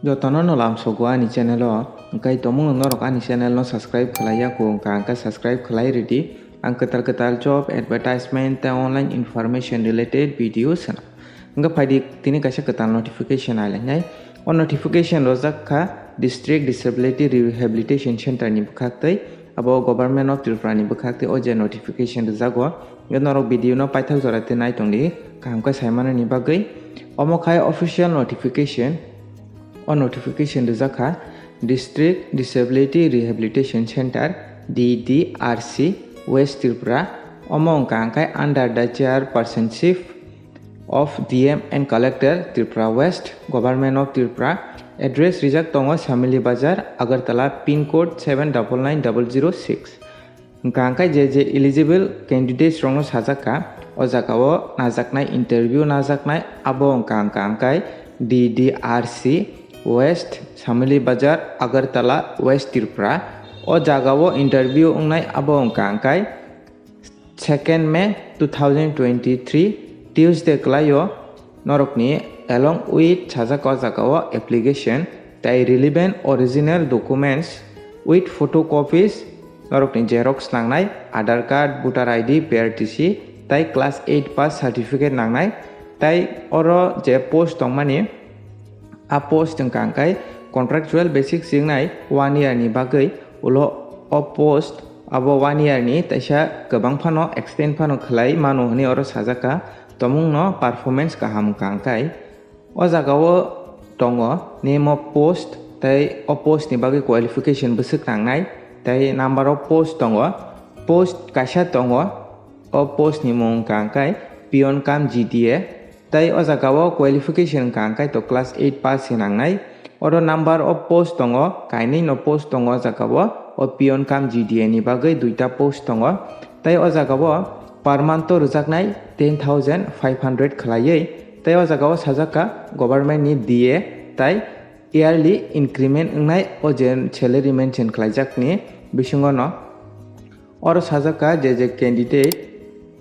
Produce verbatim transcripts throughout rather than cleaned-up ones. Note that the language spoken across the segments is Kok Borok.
Jotono no lamsogo ani channel o, hwnkhe tomungno norok ani channel no subscribe khlai ya kho wngkha, hwnkhe subscribe khlai ridi. Ang kwtal kwtal job advertisement tei online information related video swnam. Hwnkhe phaidi tini kaisa kwtal notification nailainai. O notification rojak kha District Disability Rehabilitation Center ni bwkhak twi. Abo Government of Tripura ni bwkhak twi o je notification rwjago, norok video no paithak jora twi nai tongdi kaham khe sai manani bagwi. Omo khai official notification. O notification rwjak kha District Disability Rehabilitation Center, D D R C, West Tripura. Omo wngkha hwnkhe under the chairpersonship of D M and Collector, Tripura West, Government of Tripura. Address rijak tongo Samili Bazar, Agartala, pin code seven double nine double zero six. Hwnkha hwnkhe je je eligible candidates rokno sajak kha, o jaga o najaknai, interview najaknai, abo wngkha hwnkha hwnkhe D D R C West, Samili Bazar, Agartala, West Tripura. O jaga o interview wngnai, abo wngkha hwnkhe second May two thousand twenty-three, Tuesday kwlaio. Norokni along with sajak o jaga o application tei relevant original documents with photocopies, norokni xerox nangnai, Aadhaar card, voter I D, B R T C tei class eight pass certificate nangnai. Tei oro je post tongmani, a post wngkha hwnkhe contractual basis wngnai one year ni bagwi. Ulo o post abo one year ni, teisa kwbang phano extend phano khlai mano hwnwi oro sajak kha. Tomungno performance kaham wngkha hwnkhe o jaga o tongo name of post tei o post ni bagwi qualification bwswk nangnai tei number of post tongo. Post kaisa tongo, o post ni mung wngkha hwnkhe peon cum G D A. Tei o jaga o qualification wngkha hwnkhe to class eight pass se nangnai. Oro number of post tongo, kainwi no post tongo o jaga o, o peon cum G D A ni bagwi duita post tongo. Tei o jaga o per month o rwjaknai ten thousand five hundred khwlaiwi. Tei o jaga o sajak kha government ni D A tei yearly increment wngnai, o je salary mention khlaijak ni bisingo no. Oro sajak kha je je candidate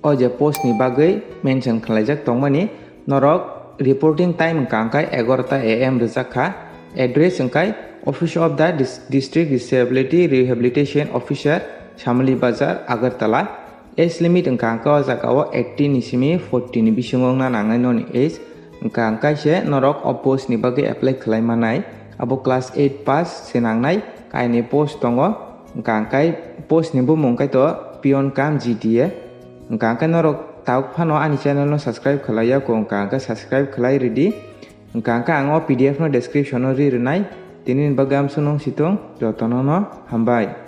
o je post ni bagwi mention khlaijak tongmani, norok reporting time wngkha hwnkhe egarota A M rwjak kha. Address wngkha Office of the Dis-, District Disability Rehabilitation Officer, Samali Bazar, Agartala. Age limit wngkha hwnkhe o jaga o eighteen ni simi forty ni bisingo wngna nangnai noni age. Wngkha hwnkhe se norok o post ni bagwi apply khlai manai. Abo class eight pass se nangnai, kainwi post tongo. Wngkha hwnkhe post ni bumung khe to peon cum G D A. Wngkha hwnkhe norok tabuk phano ani channel no subscribe khlai ya kho, wngkha hwnkhe subscribe khlai ridi. Wngkha hwnkhe ang o P D F no description o ri rwnai. Tini ni bagwi amsuk nung situng, jotono no hambai.